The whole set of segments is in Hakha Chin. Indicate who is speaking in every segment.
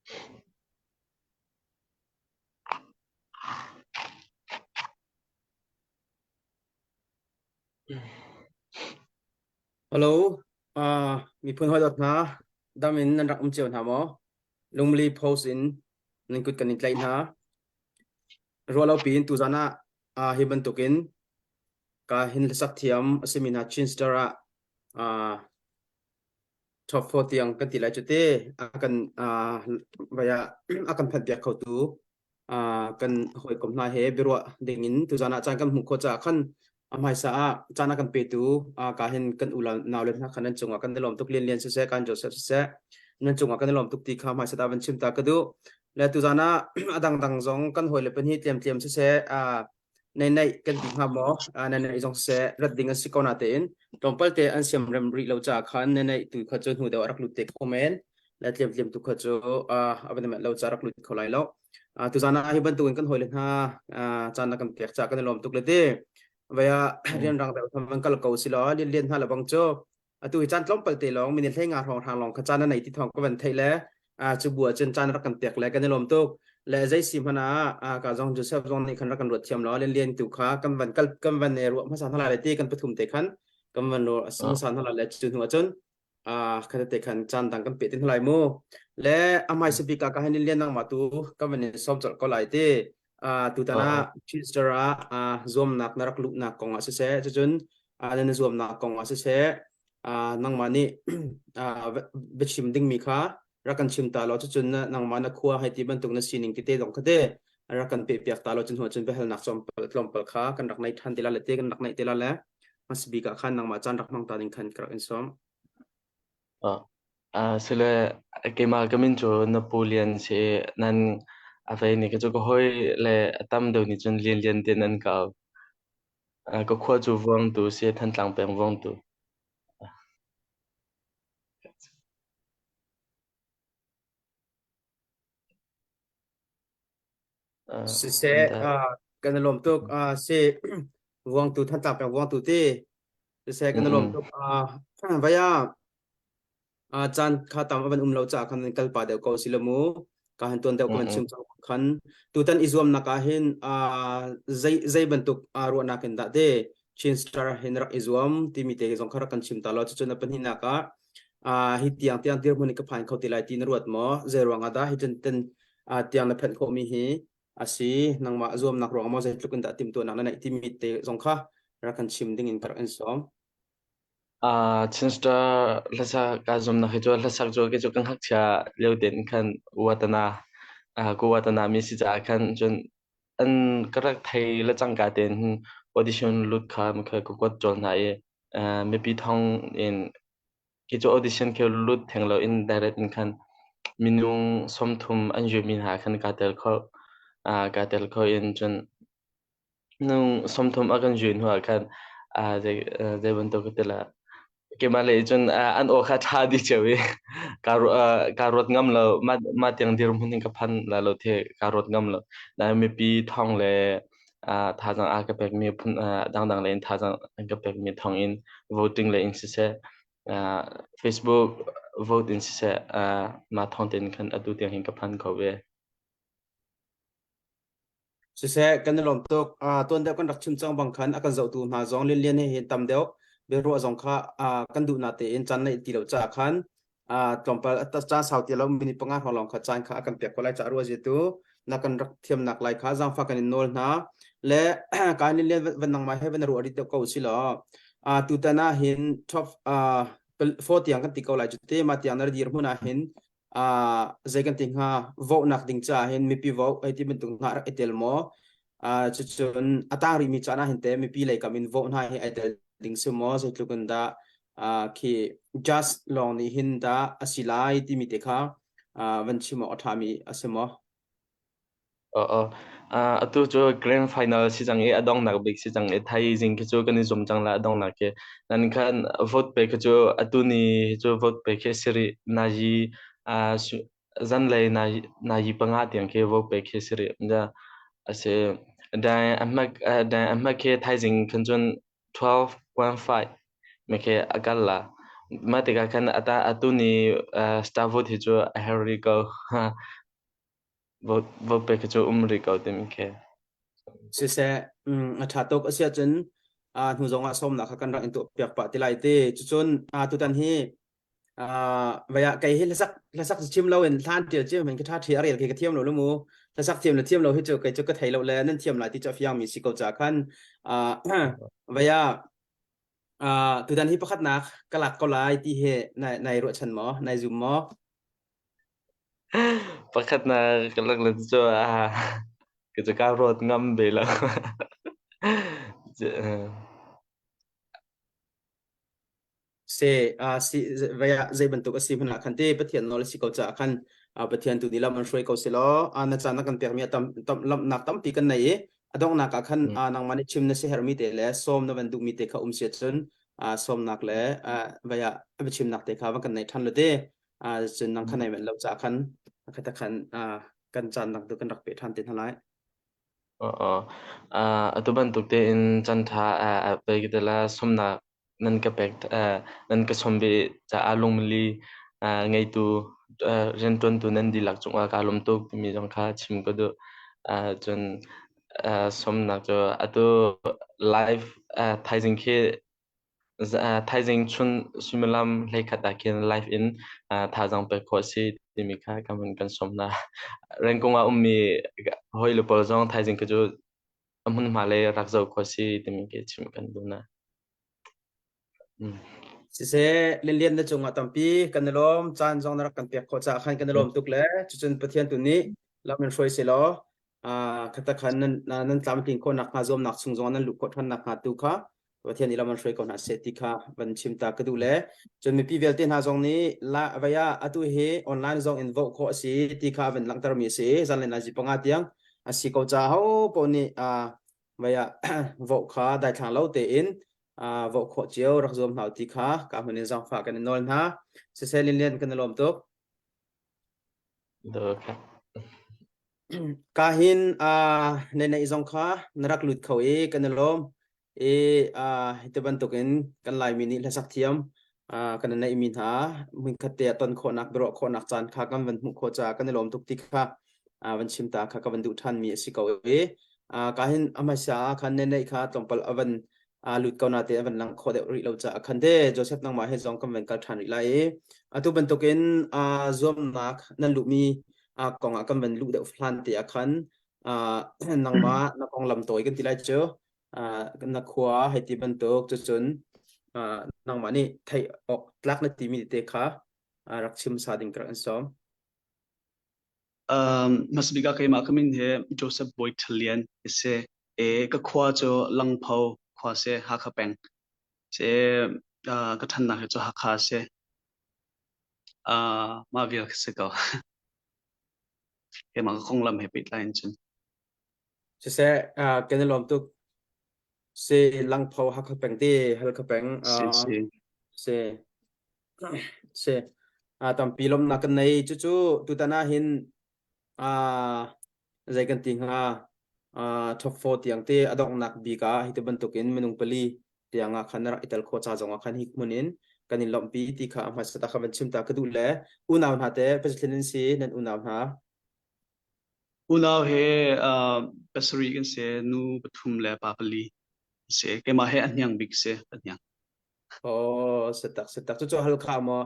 Speaker 1: Hello, miphun hawi dawt hna, dam in nan rak um cio hna maw? Lungmili post in nan kut kan in tlaih hna. Ruahlo piin tuzan ah hi bantukin ka hin hlasak thiam a simi hna Chin Star ah top 4 tiang kan ti lai cu te a kan vai ah a kan phanh piak khotu kan hawikom hna he biaruah ding in tuzan ah caan kan hmuh khawh caah khan a hmaisa ah caan a kan petu ka hin kan u nau le hna khan nan cungah kan i lawm tuk. Lian Lian siseh, kan Joseph siseh, nan cungah kan i lawm tuk ti kha hmaisa ta van chim ta ka duh. Le tuzan ah a dangdang zong kan hawile pahnih tliamtliam siseh, nei nei kan ti hnga maw, nei nei zong siseh, rat ding an si ko na tein tlawmpal te an siam rem rih lo caah khan nei nei tu kha cu hnu deuh a rak lut te kho men le tliamtliam tu kha cu a van met lo ca rak lut kho lai lo. Tuzan ah hi bantukin kan hawile hna caan na kan pek caah kan i lawm tuk le ti vaya rian rang deuh tham van kal ko si law lian lian hna le bang cu atu hi caan tlawmpal te lawng minute hlei nga hrawng hrang lawng kha caan na nei ti thawng ka van theih le cu bu ah cun caan rak kan pek le kan i lawm tuk le zei si hmanh ah ka zong Joseph zong nih khan rak kan ruat thiam law lian lian tu kha kan van kal kan van e ruah hmasa hna lai le ti kan pathum te khan kan van ruah hmasa hna lai le cu hnu ah cun kha te khan caan dang kan pe tin lai mu. Le amai sabi ka ka hanin lian nang ma tu ka van in som chol ko lai ti tutan ah Chester ah zuamnak na rak luhnak kong ah siseh, cucun na zuamnak kong ah siseh, nangmah nih biachim dingmi kha rak kan chim ta law, cucun nangmah na khua hei ti bantuk na sining tete zong kha te rak kan pe piak ta law, cun hnu cun biahalnak tlawmpal kha kan rak nei than ti la le te kan rak neih te la le hmasabik ah khan nangmah caan rak hmang ta ding khan ka rak in sawm.
Speaker 2: Sile keimah ka min cu Napoleon si nan a vei ni ka cu ka hoi le a tam deuh nih cun Lian Lian tin an ka au. Ka khua cu Vuangtu si, Thantlang peng Vuangtu.
Speaker 1: Siseh, kan i lawm tuk. Si Vuangtu, Thantlang peng Vuangtu ti. Siseh, kan i lawm tuk. Vaya caan kha tam a van um lo caah khan kal pa deuh ko si lo mu. Ka han tuan deuh ka van chim cang khan. Tutan i zuamnak ah hin zei zei bantuk ruahnak in dah te Chin Star hin rak i zuam timi te zong kha rak kan chim ta law, cucun a pahnihnak ah hi tiang tiang dirhmun in ka phan kho ti lai ti na ruat maw? Zei ruang ah dah hi ten ten tiang na phanh khawhmi hi a si? Nangmah zuamnak ruang maw, zeitluk in dah timhtuahnak na neih timi te zong kha rak kan chim ding in ka rak in sawm.
Speaker 2: Chin Star hlasak kaa zuamnak hi cu hlasak cu kei cu ka ngakchia lio tein khan Watana ku Watana mi si caah khan cun an ka rak thei le cangka tein audition lut kha kha ka kuat colh hna i mipi thong in khi cu audition khi lut theng lo in direct in khan minung 30 an zuami hna khan kaa tel kho. Kaa tel kho in cun nung 30 a kan zuai hnu ah khan zei zei bantuk ka ti la keimah lei cun an aw kha ṭha dih cio i kaa ruat ngam lo. Mah tiang dirhmun hin ka phan la lo the kaa ruat ngam lo. Nain mipi thawng le thazaang a ka pekmi phun dangdang lei in thazaang an ka pekmi thawng in voting lei in siseh, Facebook vote in siseh, mah thawng tein khan atu tiang hin ka phan kho ve.
Speaker 1: Siseh, kan i lawm tuk. Tuan deuh kan rak chim cang bang khan a kan zohtu hna zong Lian Lian he hin tam deuh biaruah zong kha kan duh na tein caan neih ti lo caah khan tlawmpal caan sau ti lo minute 5 hrawng lawng kha caan kha a kan pek ko lai caah ruah tu na kan rak thiamnak lai kha zaangfah kan in nawl hna le kan Lian Lian van nangmah he van ruah rih deuh ko si law tutan ah hin top 4 tiang kan ti ko lai cu te ma tiang na dir hmun ah hin zei kan ti hnga, vote nak ding caah hin mipi vote hei ti bantuk hna rak i tel maw? Cucun a tang rihmi caan ah hin te mipi lei kam in vote hna hi ai tel ding si maw? Zeitluk in dah khi just lawng nih hin dah a si lai timi te kha van chim awk a ṭhami a si maw?
Speaker 2: Atu cu grand final si cang i a donghnak bik si cang i thaizing khi cu kan i zum cang la a donghnak khi. Nan khan vote pe khi cu atu ni cu vote pe khi si rih. Nazi zanlei nazi 5 tiang khi vote pe khi si rih. A si. Dai a hmak dai a hmak khi thaizing khan cun 12.5 mekhe a kal la. Mah tikah khan ata atu ni star vote hi cu a herh rih ko. Vote vote pek hi cu um rih ko timi khi.
Speaker 1: Siseh, a ṭha tuk a si ahcun hnu zong ah sawmnak kha kan rak in tuahpiak pah ti lai ti. Cucun tutan hi vei ah kei hi hlasak hlasak chim lo in hlan ṭial cio men ka ṭha ṭhi a rel khi ka thiam lo lu mu. Hlasak thiam le thiam lo hi cu kei cu ka thei lo le nan thiam lai ti cu a fiang mi si ko ca khan vei ah tutan hi pakhatnak ka lak ko lai ti hi nai ruahchan maw? Nai zum maw?
Speaker 2: Pakhatnak ka lak le cu ka cu kaa ruat ngam ve lo.
Speaker 1: Se si zei bantuk a si hmanh ah khan te Pathian nawl a si ko caah khan Pathian tu nih lam an hruai ko si law na caan na kan pekmi a tam tam lamnak tampi kan nei i a donghnak ah khan nangmah nih chim na si herhmi te le sawm na van duhmi te kha um si ahcun sawmnak le vai ah a biachimnak te kha van kan nei ṭhan lo te cun nang kha nei manh lo caah khan khata khan kan caan dang tu kan rak pe ṭhan te hna lai.
Speaker 2: Atu bantuk tein caan ṭha a pek te la sawmnak nan ka pek nan ka sawm ve caah lungmili ngeitu rianṭuantu nan dihlak cungah kaa lawm tuk timi zong kha chim ka duh. Cun sawmnak cu atu live thaizing khi thaizing chun suimilam 11 ah khin live in thazaang pek khawh a si timi kha kan hun kan sawm hna. Rengkung ah ummi hawile pawl zong thaizing khi cu a hmunhma le rak zoh khawh a si timi khi chim kan duh hna.
Speaker 1: Siseh, Lianlian na cungah tampi kan i lawm. Caan zong na rak kan pek khawh caah khan kan i lawm tuk le cucun Pathian tu nih lam in hruai seh law khata khan nan nan tlamtlin khawh nakhnga zuamnak chung zong nan luh khawh ṭhan nakhnga tu kha Pathian nih lam an hruai ko hna seh ti kha van chim ta ka duh le cun mipi vialte hna zong nih la vei ah atu hi online zong in vote khawh a si ti kha van langhter mi a si zanlei nazi 5 tiang a si ko ca ho paoh nih vei ah vote kha daithlang lo tein vote khawh cio rak zuam hna ti kha ka hmun in zaangfah kan in nawl hna. Siseh Lian kan i lawm tuk. Ka hin na neih zong kha na rak lut kho i kan i lawm. I hiti bantukin kan Laimi nih hlasak thiam kan i neihmi hna hmunkhat te ah ton khawhnak biaruah khawhnak caan kha kan van hmuh khawh caah kan i lawm tuk ti kha van chim ta kha ka van duh ṭhanmi a si ko i ka hin a hmasa ah khan na neih kha tlawmpal a van lut ko na te a van lang khawh deuh rih lo caah khan te Joseph nangmah he zong kan van kal ṭhan rih lai i atu bantukin zuamnak nan luhmi kong ah kan van luh deuh hlan te ah khan nangmah na konglam tawi kan ti lai cu na khua hei ti bantuk cucun nangmah nih theih awk tlak na timi te kha rak chim sa ding ka rak in sawm.
Speaker 3: Hmasabik ah keimah ka min hi Joseph Bawi Ṭhalian ka si. Ka khua cu Langpho khua si, Hakha peng. Si, ka ṭhannak hi cu Hakha a si. Mah vial ka si ko. Keimah ka konglam he pehtlai in cun.
Speaker 1: Siseh, kan i lawm tuk. Si Langpho Hakha peng ti Halkha peng
Speaker 3: Si si.
Speaker 1: si si tampi lawmnak kan nei. Cucu tutan ah hin zei kan ti hnga top 4 tiang te a donghnak bik ah hi ti bantukin minung pali tiang ah khan na rak i tel khawh ca zong ah khan hi hmun in kan in lawmhpi ti kha a hmasa ta kha van chim ta ka duh le unau hna te Pathian in si nan unau hna
Speaker 3: Unau he pasarih kan si, nu pathum le pa pali si. Keimah he a hniang bik si, a hniang.
Speaker 1: Oh, setak setak cu cu Halkha maw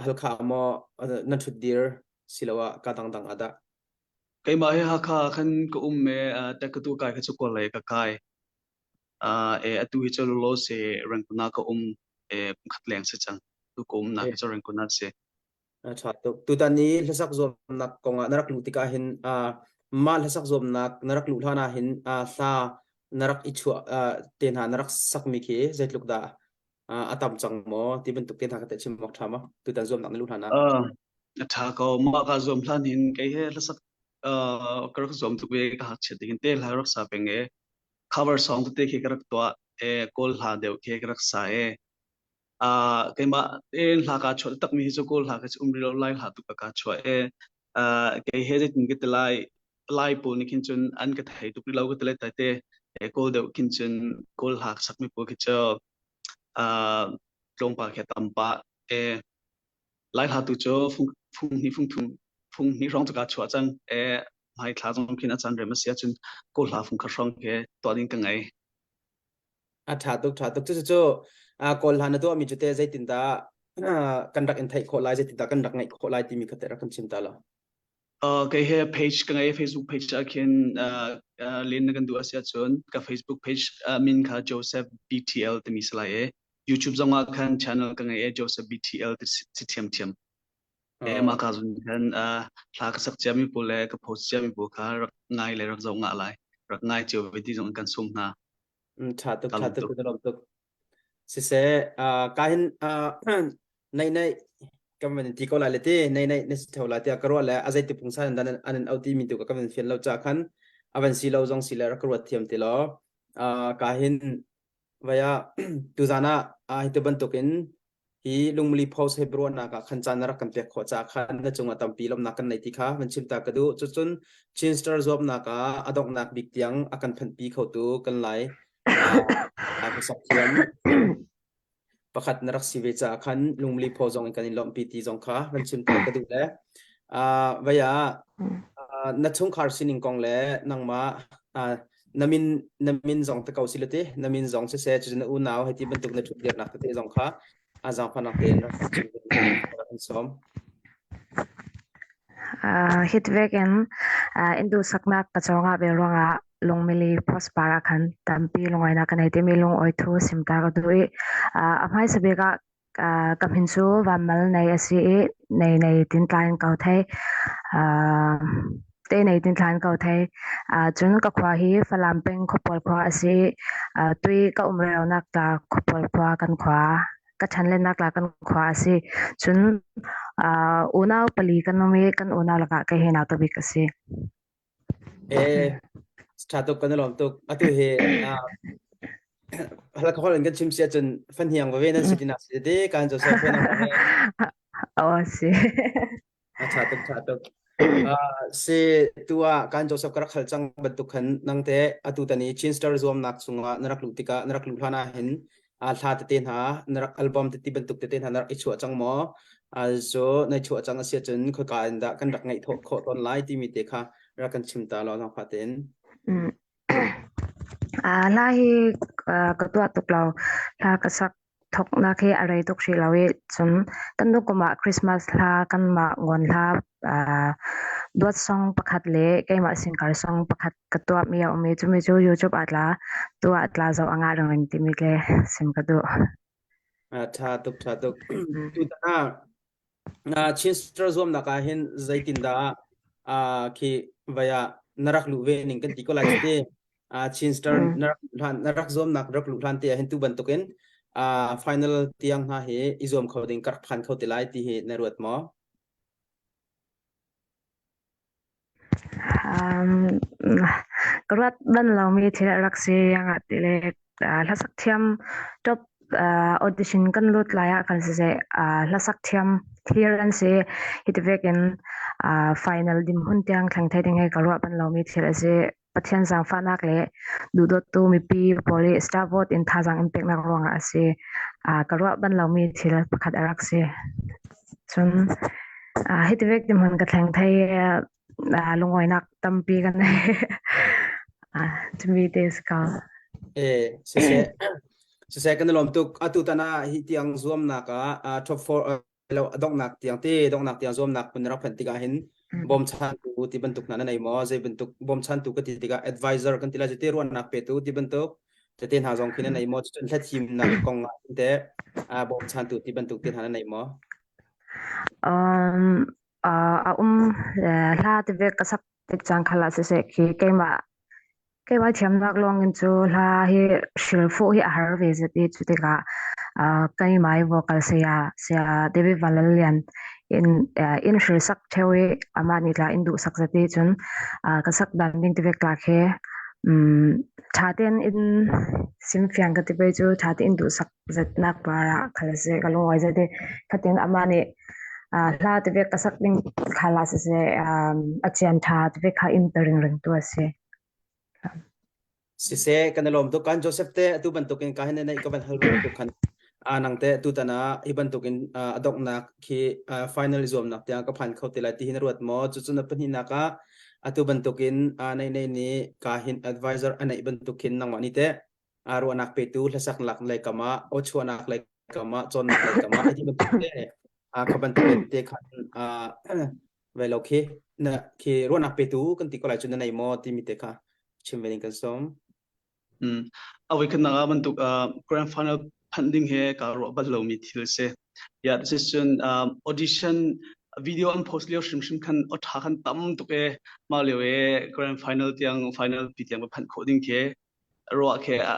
Speaker 1: Halkha maw nan ṭhut dir siloah ka dangdang ah dah?
Speaker 3: Keimah he Hakha khan ka um e tekatu kai kha cu kawl lei ka kai. E atu hi cu lo se Rangkuna ka um e khat leng si cang. Tu ka um nak hi cu Rangkuna si.
Speaker 1: A ṭha tuk. Tutan i hlasak zuamnak kongah na rak luh tikah hin mah hlasak zuamnak na rak luh hlan ah hin hla na rak i chuah te hna na rak sakmi khi zeitluk dah a tam cang maw ti bantuk te hna ka te chim awk ṭha maw tutan zuamnak na luh hlan ah?
Speaker 3: A ṭha ko. Mah ka zuam hlan hin kei he hlasak ka rak zuam tuk ve ka hak chiat hin te hla rak sa peng e cover song tete khi ka rak tuah e kawl hla deuh khi ka rak sa e keimah tein hla kaa chuah takmi hi cu Kawl hla ka um rih lo Lai hla tu ka kaa chuah e kei he zeitin ka ti lai Lai pawl nih khin cun an ka thei tuk rih lo ka ti lai tai te Kawl deuh khin cun Kawl hla ka sakmi pawl khi cu. tlawmpal khi a tam pah. E Lai hla tu cu fung fung hnih fung thum fung hnih hrawng cu kaa chuah cang. E hmai thla zong khin a caan rem a si ahcun Kawl hla fung khat hrawng khi tuah ding ka ngei.
Speaker 1: A ṭha tuk, ṭha tuk. Cucu Kawl hla na tuahmi cu teh zeitindah kan rak in theih khawh lai, zeitindah kan rak ngaih khawh lai timi kha teh rak kan chim ta law.
Speaker 3: Kei he page ka ngei Facebook page ah khin len na kan duh a si ahcun ka Facebook page min kha Joseph BTL timi si lai i YouTube zong ah khan channel ka ngei i Joseph BTL ti si thiamthiam. E mah ka zun khan hla ka sak ciami pawl le ka post ciami pawl kha rak ngai le rak zoh ngah lai. Rak ngai cio ve ti zong kan sum hna.
Speaker 1: Ṭha tuk, ṭha tuk, ka lawm tuk. Siseh, ka hin nei nei kan van ti ko lai le ti nei nei na si theo lai tiah ka ruah le a zeiti pungsan in dan an in auh ti mi tu ka van fian lo cha khan a van si lo zong si le rak ka ruat thiam ti law ka hin vaya tuzan ah hi ti bantukin hi lungmuli post he biaruahnak ah khan caan na rak kan pek khawh caah khan na cungah tampi lawmhnak kan nei ti kha van chim ta ka duh. Cucun Chin Star zuamnak ah a donghnak bik tiang a kan phanhpi khotu kan lai uh, sak thiam pakhat na rak si ve caah khan lungmuli phaw zong in kan in lawmhpi ti zong kha van chim ta ka duh le uh, vaya uh, na chungkhar sining kong le nangmah uh, na min na min zong te ko si le ti na min zong siseh cucu na unau hei ti bantuk na ṭhut dirnak tete zong kha a zaangfahnak tein rak chim rak in sawm.
Speaker 4: Hit vekin in duhsaknak ka cawngah ve ruangah lungmili pospar ah khan tampi lungainak ka nei timi lungawi thu simta ka duh i a hmaisa bik ah Ka min cu Vanmal Nei a si i Nei Nei tin tla in ko thei. Te Nei tin tla in ko thei. Cun ka khua hi Falam peng Khuapual khua a si i tui ka um reonak tla Khuapual khua kan khua ka ṭhan lennak tla kan khua a si. Cun unau pali kan um i kan unau lakah kei hi nauta bik a si.
Speaker 1: Eh, ṭha tuk kan i lawm tuk. Atu hi halka holh in kan chim si ahcun fahniang vave nan si tinak si te kan Joseph he nangmah he.
Speaker 4: Aw si.
Speaker 1: A ṭha tuk, ṭha tuk. Si tu ah kan Joseph ka rak hal cang bantuk khan nang te atu tan i Chin Star zuamnak chungah na rak luh tikah na rak luh hlan ah hin hla tete hna na rak album tete bantuk tete hna na rak i chuah cang maw? Cu na chuah cang a si ahcun khoika in dah kan rak ngaih khawh tawn lai timi te kha rak kan chim ta law nangfah tein.
Speaker 4: Hla hi ka tuah tuk lo. Hla ka sak thoknak hi a rei tuk hrih lo i cun kan nu kum ah Christmas hla kanmah ngawn hla duat song pakhat le keimah singkar song pakhat ka tuahmi a um i cumi cu YouTube ah tla tu ah tla zoh a ngah ringring timi le sim ka duh.
Speaker 1: Ṭha tuk, ṭha tuk. Tutan ah Chin Star zuamnak ah hin zeitindah khi vai ah na rak luh ve ning kan ti ko lai ti. Chin Star na rak hlan na rak zuamnak rak luh hlan te ah hin tu bantukin final tiang hna hi i zuam kho ding ka rak phan kho te lai ti hi na ruat maw?
Speaker 4: Um, ka ruat ban lomi thil a rak si iangah ti le hlasak thiam top audition kan lut lai ah kan siseh hlasak thiam thlir an si hi ti vekin final dim hun tiang thleng thei ding hi ka ruah ban lomi thil a si. Pathian zaangfahnak le duhdawttu mipi pawl i star vote in thazaang in peknak ruangah a si. Ka ruah ban lomi thil pakhat a rak si. Cun hiti vek ti hmun ka thleng thei lungawinak tampi kan nei. Tumi te si ko.
Speaker 1: Eh, siseh. Siseh kan i lawm tuk. Atu tan ah hi tiang zuamnak ah top 4 lo a donghnak tiang te donghnak tiang zuamnak hmun na rak phanh tikah hin bawmchantu ti bantuk hna na nei maw zei bantuk bawmchantu ka ti tikah advisor kan ti lai te ruahnak petu ti bantuk tete hna zong khi na nei maw cun hlathimnak kong ah te bawmchantu ti bantuk te hna na nei maw
Speaker 4: um a um hla te ve ka sak tik cang khala siseh khi keimah Keimah thiamnak lawngin cu hla hi hrilfuh hi a har ve zet i cu tikah keimah i vocal saya saya David Van Lal Lian in in hrilsak ṭheo i amah nih tla in duhsak zet i cun ka sak dan ding tivek tlak hi ṭha tein in simfiang ka ti pei cu ṭha tein duhsak zetnak par ah khal a si ka lungawi zet i khatin amah nih hla tivek ka sak ding khal ah siseh a cian ṭha tivek kha in pe ringring tu a si.
Speaker 1: Siseh kan i lawm tuk kan Joseph te atu bantukin ka hin nei ka van hal bantuk khan. A nang te tutan ah hi bantukin a donghnak khi final zuamnak tiang ka phan kho te lai ti hin ruat maw? Cucu na pahnihnak ah atu bantukin nei nei nih ka hin advisor a neih bantuk khin nangmah nih teh ruahnak petu hlasak lak lei kam ah aw chuahnak lei kam ah cawnnak lei kam ah hi bantuk te kha bantuk te khan ve lo khi na khi ruahnak petu kan ti ko lai cu na nei maw timi te kha chim ve ding kan sawm.
Speaker 3: Mm. A voikhatnak ah bantuk uh, grand final phanh ding he kaa ruah bal lomi thil a si. Yeah, this is cun um, audition video an post lio hrimhrim khan aw ṭha khan tam tuk e mah lio e grand final tiang final pi tiang va phanh khawh ding khi ruah khi a,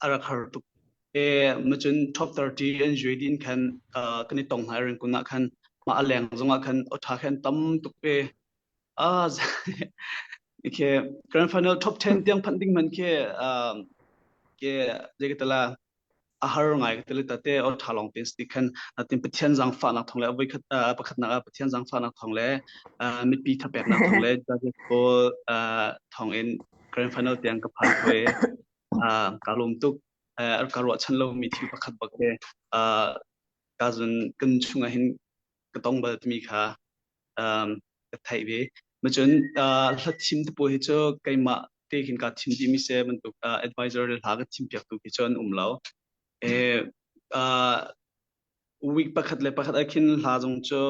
Speaker 3: a rak har tuk. E ma cun top 30 an zui din khan uh, kan i tong hna ring kun ah khan mah a leng zong ah khan aw ṭha khan tam tuk e Ah, okay. Grand final top 10 tiang phanh ding man khi um, ke je ka tala a har ngai ka tala tate o tha long te sti khan atin Pathian zang fa nak thong le avoi khat pakhat nak Pathian zang fa nak thong le mipi thapek nak thong le judges pawl thong in grand final tiang ka phan thoi ka lum tuk ka ruah chan lo mi thil pakhat bak te ka zun kan chungah hin ka tong bal timi kha um, ka theih ve. Macun uh, hla thim te pawl hi cu keimah te khin kaa thim dihmi si bantuk uh, advisor le hla ka thim piak tu khi cu an um lo. E, uh, week pakhat le pakhat ah khin hla zong cu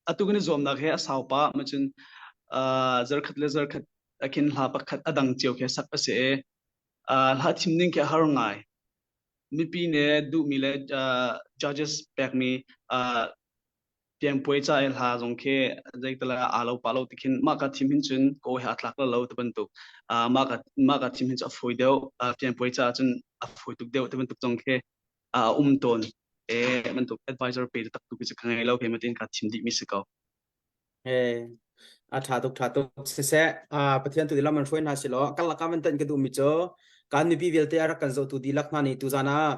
Speaker 3: atu kan i zuamnak he a sau pah macun uh, zarkhat le zarkhat ah khin hla pakhat a dang cio khi sak a si i uh, hla thim ning khi a har ngai. Mipi nih duhmi le uh, judges pekmi uh, Piangpuai ca i hla zong khi zeital ah aa lo pah lo ti khin mah ka thim hin cun kaw he aa tlak lo lo ti bantuk uh, mah ka mah ka thim hin cu a fawi deuh uh, piangpuai ca cun a fawi tuk deuh ti bantuk zong khi a um tawn e bantuk advisor pe tak tu cu ka ngei lo ke matin ka thim dih mi si ko.
Speaker 1: Ee, a ṭha tuk ṭha tuk. Siseh, ah, Pathian tu lam an hruai hna silaw kan lakah van tanh ka duhmi cu kan mipi vialte a rak kan zohtu dihlak hna nih tuzan ah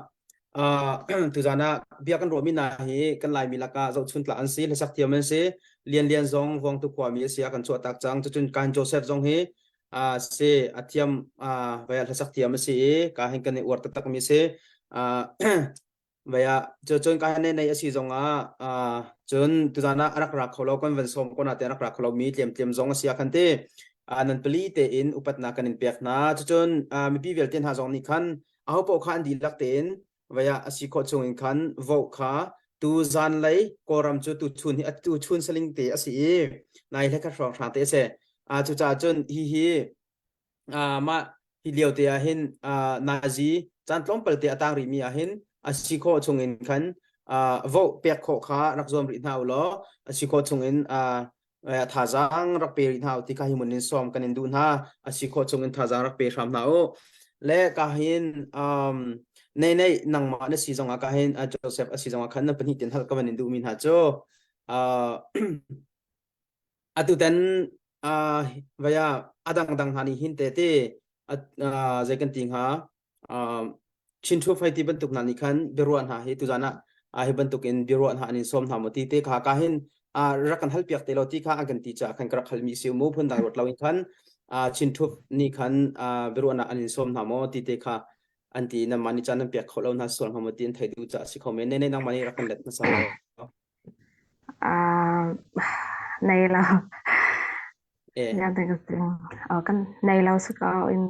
Speaker 1: ah tuzan ah bia kan ruahmi hna hi kan Laimi lakah zohchun tlak an si, hlasak thiam an si. Lian Lian zong Vuangtu khuami a si a kan chuahtak cang. Cucun kan Joseph zong hi ah si a thiam ah vai hlasak thiam a si i ka hin kan i uar taktakmi a si. Ah Vai ah cun ka nei nei a si zong ah ah cun tuzan ah a rak ra kho lo kan van sawm ko na te a rak ra kho lo mi tliamtliam zong a si ah khan ti ah nan pali tein upatnak kan in pek hna cucun ah mipi vialte hna zong nih khan aho paoh kha an dihlak tein vai ah a si khawh chung in khan vote kha tu zan lei kawlram cu tu chun hi tu chun saling te a si i nai hlekhat hrawng hrang te a si ah cucaah cun hi hi uh, mah hi lio te ah hin uh, nazi caan tlawmpal te a tang rihmi ah hin a si khawh chung in khan uh, vote pek khawh kha rak zuam rih hna u law a si khawh chung in uh, thazaang rak pe rih hna u ti kha hi mun in sawm kan in duh hna a si khawh chung in thazaang rak pe hram hna u le ka hin um nei nei nangmah na si zong ah ka hin Joseph a si zong ah khan na pahnih tin hal ka van in duh mi hna cu uh, Atutan uh, vaya a dangdang hna nih hin te te uh, zei kan ti hnga uh, Chin Thu Fai ti bantuk hna nih khan biaruah hna hi tuzan ah uh, hi bantuk in biaruah hna an in sawm hna maw ti te kha ka hin uh, rak kan hal piak te lo ti kha an kan ti caah khan ka rak halmi si mu phun dang ruat lo in khan uh, Chin Thu nih khan uh, biaruahnak an in sawm hna maw ti te kha an ti nangmah nih caan nan pek kho lo hna sual hnga maw ti an thei duh caah si kho men ne ne nangmah nih rak kan let hmasa lo
Speaker 4: Ah, nei lo.
Speaker 1: Eh.
Speaker 4: Ya te ka Oh, kan nei lo su ko in.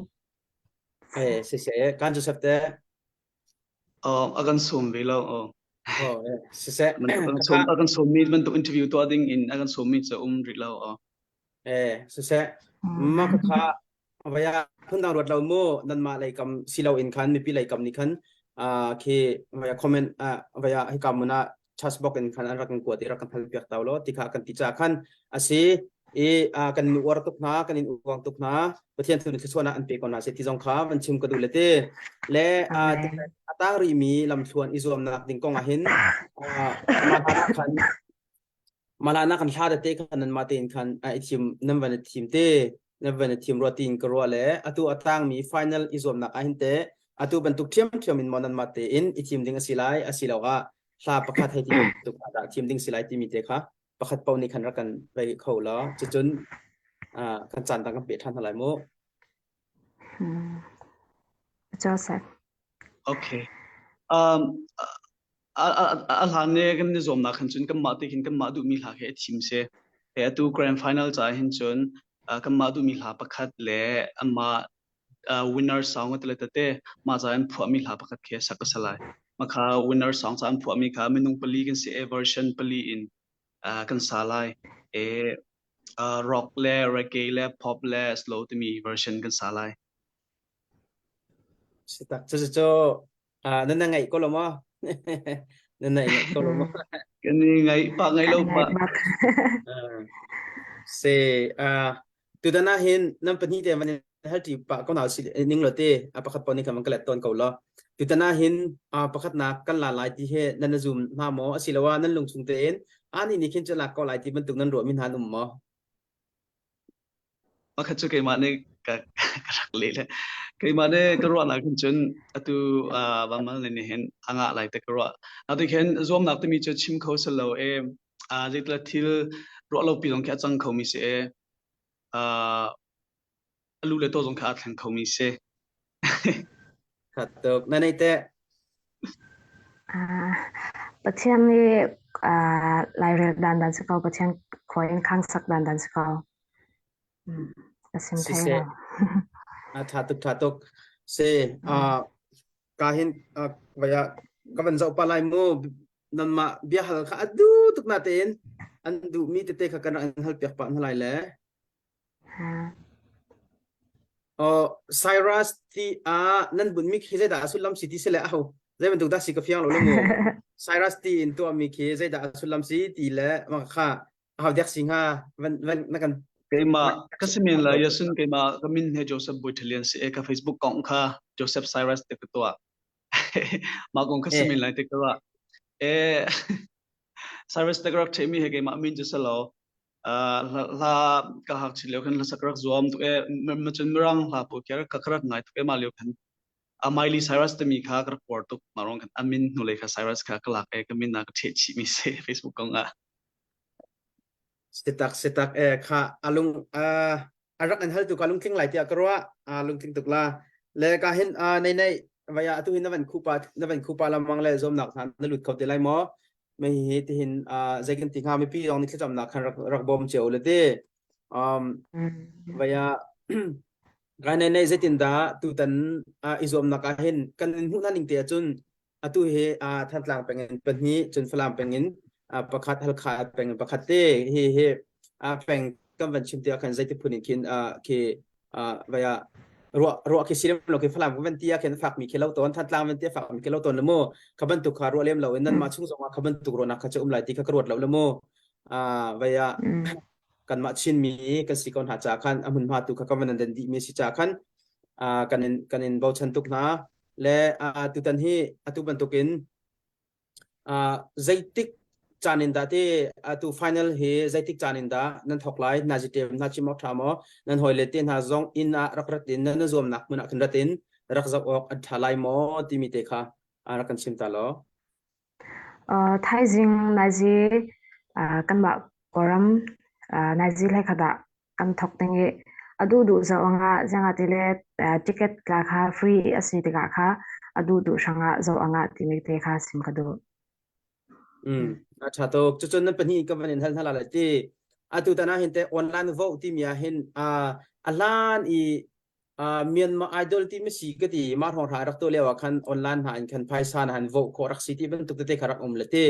Speaker 1: Eh, si se kan Joseph te.
Speaker 3: Oh, a kan sawm ve lo. Oh.
Speaker 1: Oh, eh, si se.
Speaker 3: Bantuk kan sawm a kan sawm mi bantuk interview tuah ding in a kan sawm mi cu um rih lo. Oh.
Speaker 1: Eh, si se. Ma ka kha Vaya phundang ruat lo mu nanmah lei kam si lo in khan mipi lei kam nih khan uh, khi vaya comment uh, vaya hika mun ah chat box in khan an rak kan kuat i rak kan hal piak tau lo ti kha kan ti cha khan asi i uh, kan in uar tuk hna kan in uang tuk hna Pathian thu nih thluachuahnak an pe ko hna se ti zong kha van chim ka duh le ti le uh, a tang rih mi lamthluan i zuamnak ding kong ah hin uh, mah khan Malana kan hla tete khan nanmah tein khan i thim nan van i thim te nan van i thim rua tiin ka ruah le atu a tangmi final i zuamnak ah hin teh atu bantuk ṭhiamṭhiam in maw nanmah tein i thim ding a si lai asiloah hla pakhat hei ti bantuk ah dah thim ding si lai timi te kha pakhat paoh nih khan rak kan vei kho law cucun kan caan dang kan peh ṭhan hna lai mu.
Speaker 4: Joseph.
Speaker 3: Okay. Um, A hlan ne kan ni zuamnak khan cun kanmah te khin kanmah duhmi hla khi a thim si. E atu grand final ca hin cun kanmah duhmi hla pakhat le amah winner song te le tete mah ca in phuahmi hla pakhat khi sak a si lai. Makha winner song ca an phuahmi kha minung pali kan si e version pali in kan sa lai. E rock le reggae le pop le slow timi version kan sa lai.
Speaker 1: Si tak cucu nan na ngaih ko lo maw? Nan na ngaih ko lo maw?
Speaker 3: Kan i ngaih pa ngaih lo pa.
Speaker 1: Se tutan ah hin nan pahnih te van hal ti pa ko na si ning lo te a pakhat pon ni khan ka let ton ko lo. Tutan ah hin pakhat nak kan la lai ti he nan na zoom hna maw asiloah nan lung chung tein ani ni khin cu lak ko lai ti bantuk nan ruah mi hna an um maw?
Speaker 3: Pakhat cu keimah nih ka ka rak leh le keimah nih ka ruahnak hin cun atu uh, Vanmal nih hin a ngah lai te ka ruah. Atu khin zuamnak timi cu chim kho si lo e uh, zeitla thil ruah lo pi zong khi a cang kho mi si e uh, alu le to zong kha a thleng kho mi si.
Speaker 1: Khat tuk. Na nei teh?
Speaker 4: Ah, Pathian nih ah, lairel dan dan si ko, Pathian khua in khang sak dan dan si ko. Mm, ka sim thei
Speaker 1: Siseh.
Speaker 4: lo.
Speaker 1: A tha tuk tha tuk. Se ah ka hin vaya ka van zoh pa lai mu nanmah bia hal kha a du tuk na tein an duh mi tete kha kan rak in hal piak pah hna lai le. Oh, Cyrus ti ah nan bunmi khi zeidah a sullam si ti si le aho zei bantuk dah si ka fiang lo le mu Cyrus ti in tuahmi khi zeidah a sullam si ti le mah kha aho dek si hnga van van na kan
Speaker 3: Keimah ka si men la yasun keimah ka min he Joseph Boithalian si e ka Facebook kong kha Joseph Cyrus te ka tuah mah kong kha si men lai te ka ruah e Cyrus te ka rak theimi he keimah min cu si lo hla ka hak chin lio khan hlasak rak zuam tuk e macun mirang hla pawl khi ka rak ngai tuk e ma lio khan a Miley Cyrus timi kha ka rak uar tuk ma rong khan amin hnulei kha Cyrus kha ka lak e ka min ah ka ṭheh chih mi si Facebook kong ah
Speaker 1: sitak sitak e kha alung a rak an hal tu ka lungtling lai tiah ka ruah a lungtling tuk la le ka hin nei nei vaya atu hin na van khupa na van khupa lamang le zomnak hna na lut kho te lai maw me hi tihin zei kan ti hnga mipi zong nih thlacamnak khan rak rak bawm cio le ti um vaya kai nei nei zeitin dah tutan i zuamnak ah hin kan in hmuh hna ning te ahcun atu hi Thantlang peng in pahnih cun Falam peng in pakhat Halkha peng in pakhat te hi hi peng kan van chim tiah khan zeiti phun in khin khi vaya ruah ruah khi silem lo khi Falam kan van ti ah khin fak mi khi lo ton Thantlang van ti fak mi khi lo ton le mu kha bantuk kha ruah lem lo in nan mah chung zong ah kha bantuk ruahnak kha chu um lai ti kha ka ruat lo le mu vaya kanmah Chinmi kan si ko hna ca khan a hmunhma tu kha kan van dan dih mi si ca khan kan in kan in bochan tuk hna le tutan hi atu bantukin zeitik caan in dah ti atu final hi zeitik caan in dah nan thawk lai na zitem na chim awk ṭha maw nan hawile te hna zong inn ah rak rat in nan zuamnak hmun ah khin rat in rak zoh awk an ṭha lai maw timi te kha rak kan chim ta law.
Speaker 4: Thaizing naizi kanmah Kawlram naizi hlei khat ah kan thawk ding i a duhduh zoh angah zeingah ti le ticket tla kha free a si tikah kha a duhduh hrangah zoh angah timi te kha sim ka duh.
Speaker 1: Mm, a ṭha tuk. Cucun nan pahnih ka van in hal hna la ti. Atu tan ah hin te online vote timi ah hin a hlan i Myanmar Idol ti mi si ka ti mah hrawng hra rak tuah lio ah khan online hna in khan phaisa na han vote khawh rak si ti bantuk tete kha rak um le ti.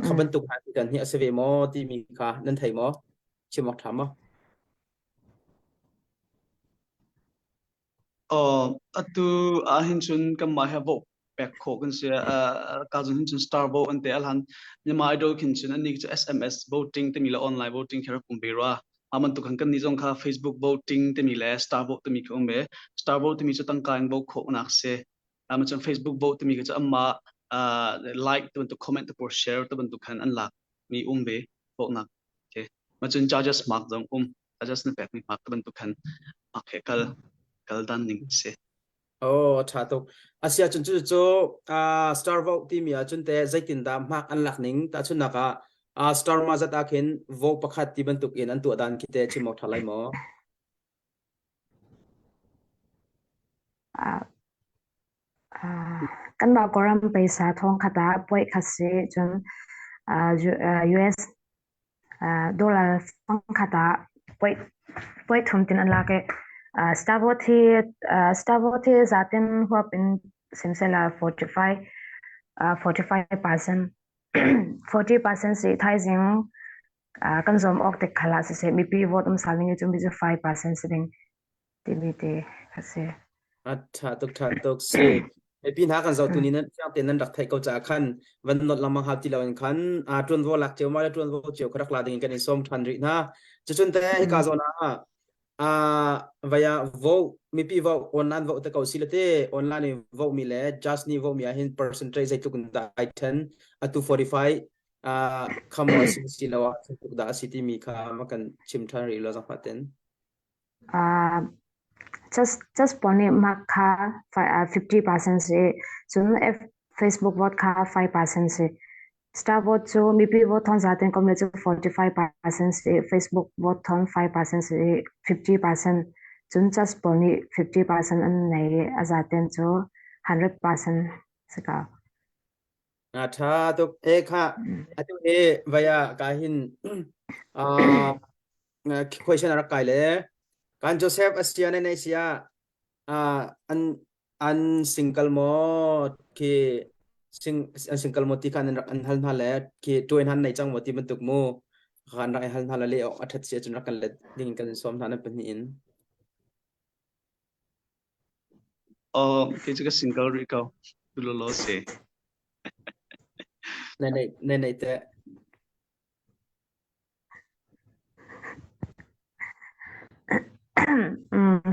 Speaker 1: Kha bantuk hna kan hi a si ve maw timi kha nan thei maw? Chim awk ṭha maw?
Speaker 3: Aw, atu ahhin cun kanmah he vote pek khawh kan si. Ka zun hin cun star vote an te alhan. Myanmar Idol khin cun annih cu SMS voting timi le online voting khi rak um ve rua. Mah bantuk khan kannih zong kha Facebook voting timi le star vote timi khi um ve. Star vote timi cu tangka in vote khawhnak si. Um, cun Facebook vote timi khi cu anmah uh, like te bantuk comment te pawl share te bantuk khan an lak mi um ve vote-nak. Okay. Ma cun judges mark zong um. Judges na pekmi mark te bantuk khan mark he kal kal dan ning si.
Speaker 1: Oh, ṭha tuk. Asia cun cu cu uh, star vote timi ah cun te zeitin dah mark an lak ning tahchunhnak ah uh, star ma zat ah khin vote pakhat ti bantuk in an tuah dan khi te chim awk ṭha lai maw?
Speaker 4: Uh, uh, Kanmah Kawlram peisa thong khat ah puai khat si cun US dollar fangkhat ah puai puai thum tin an lak i Starboard hi Starboard hi zatin huap in simsela 45 45% 40% si thaizing kan zuam awk tik khal ah siseh mipi vote um sal ning cu mi cu 5% si ding timi te a si.
Speaker 1: A ṭha tuk ṭha tuk si. Mipi hna kan zohtu nih nan fiang tein nan rak theih ko caah khan van nolh lengmang hau ti loin khan ṭuanvo lak cio ma le ṭuanvo cio kha rak la ding in kan in sawm ṭhan rih hna. Cucun te hika zawn ah vaya vote mipi vote online vote te ko si le te online in vote mi le just nih vote mi ah hin percentage zeitluk in dah ai ṭhen atu 45 khamo a si si lo ah zeitluk dah a si timi kha ma kan chim ṭhan rih lo zangfah ten.
Speaker 4: Just pawl nih mark kha 50% si cun Facebook vote kha 5% si. Star vote cu mipi vote thon zaten kom le cu 45% si Facebook vote thon 5% si 50% cun just pawl nih 50% an nei i a zaten cu 100% si ko.
Speaker 1: A ṭha tuk. E kha atu hi vaya ka hin uh, question a rak kai le kan Joseph asia ne nei sia an an single mo khi sing an single mo ti khan an rak an hal hna le khi tuin han nei cang mo ti bantuk mu khan rak hal hna le le a that sia cun rak kan let ding kan som hna na pahnih in.
Speaker 3: Oh, kei cu ka single rih ko. Tu lo si.
Speaker 1: Ne nei ne nei te.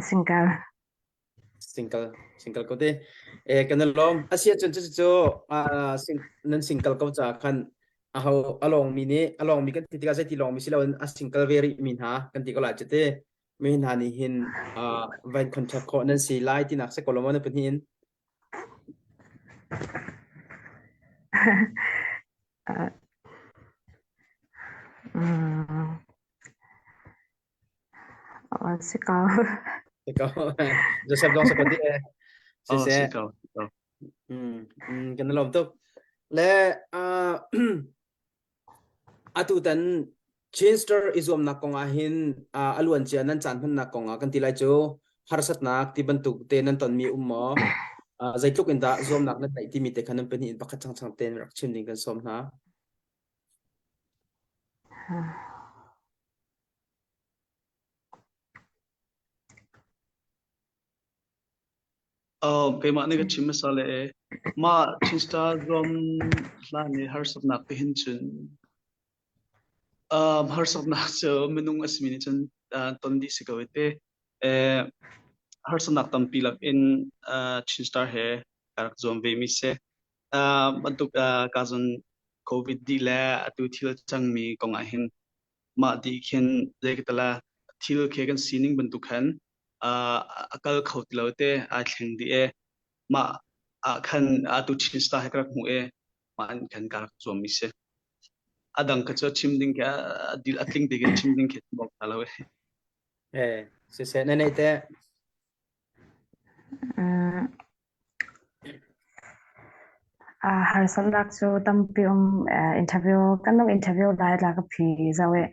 Speaker 4: Single.
Speaker 1: Single single ko te. E kan lom. Asia cun cu cu nan single ko ca khan aho along mi nih along mi kan ti tikah zeiti long mi si loin a single ve rih mi hna kan ti ko lai cu te. Mi hna nih hin van contract khawh nan si lai tinak si ko lo maw na pahnih in?
Speaker 4: Si ko.
Speaker 1: Si ko. Joseph dong sa ko di eh.
Speaker 3: Si
Speaker 1: se.
Speaker 3: Si ko.
Speaker 1: Kan lawm tuk. Le Atutan Chin Star i zuamnak kong ahhin a luancia nan caan hmannak kong ah kan ti lai cu harsatnak ti bantuk te nan tonmi um maw? Zeitluk in dah zuamnak nan neih timi te kha nan pahnih in pakhat changchang tein rak chim ding kan sawm hna.
Speaker 3: Keimah nih ka chim hmasa le e mah Chin Star zuam hlan i harsatnak ti hin cun harsatnak cu minung a simi nih cun ton dih si ko i te. Harsatnak tampi lak in Chin Star he ka rak zuam ve mi si. Bantuk ka zon COVID dih le atu thil cangmi kong ah hin mah dih khin zei ka tala thil khi kan sining bantuk khan a kal kho ti lo te ai thleng dih e mah ah khan atu Chin Star he ka rak hmuh e mah an khan ka rak zuam mi si a dang ka cu chim ding ke a dil a tling ding in chim ding ke bok ta lo e.
Speaker 1: Eh siseh na nei te.
Speaker 4: Harsatnak cu tampi um. Interview kan nung interview lai tla ka phi zau i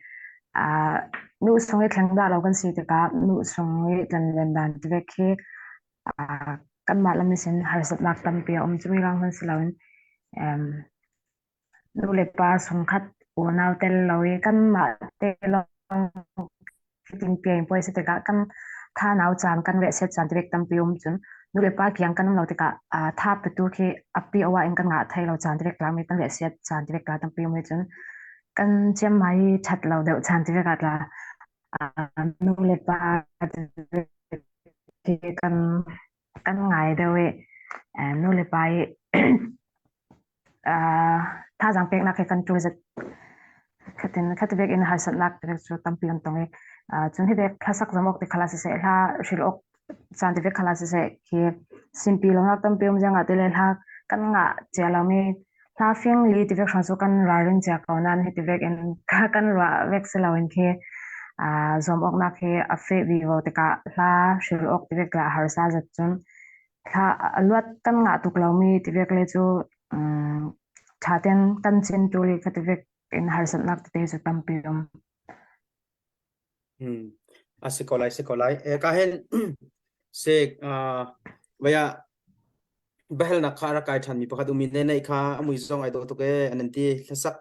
Speaker 4: nu sung i thleng dah lo kan si tikah nu sung i tlanven dan tivek khi kanmah lam in harsatnak tampi a um. Cumi lawng hmanh si loin nu le pa sungkhat unau tel lo i kanmah te lawng Tinpian puai si tikah kan tha nau caan kan reh set caan tivek tampi um cun nu le pa kiang kan um lo tikah tha petu khi api awa in kan ngah thai lo caan tivek la mi kan reh set caan tivek la tampi um cun kan chiam mai that lo deuh caan tivek ah tla nu le pa khi kan kan ngai deuh i nu le pa i thazaang peknak he kan ṭul zat khatin khati bek in harsatnak te cu tampi kan tong i cun hi bek hlasak zam awk te khala siseh hla hril awk caan te vek khala siseh khi simpi longnak tampi um zang ah te le hla kan ngah cia lomi hla fing li ti vek hrang cu kan ralring cia ko nan hi ti vek in kan ruah vek si lo in khi zuam awknak hi a fe vivo tikah hla hril awk ti vek la harsa zat cun. Thla a luat kan ngah tuk lomi tivek le cu um, ṭha tein kan cin tu le kha tivek in harsatnak tete cu tampi um.
Speaker 1: Hmm. A si ko lai, si ko lai. E, ka hin se uh, vaya bahelnak kha a rak kai ṭhanmi pakhat um i ne nei kha a mui zong ai dawh tuk ee an ti. Hlasak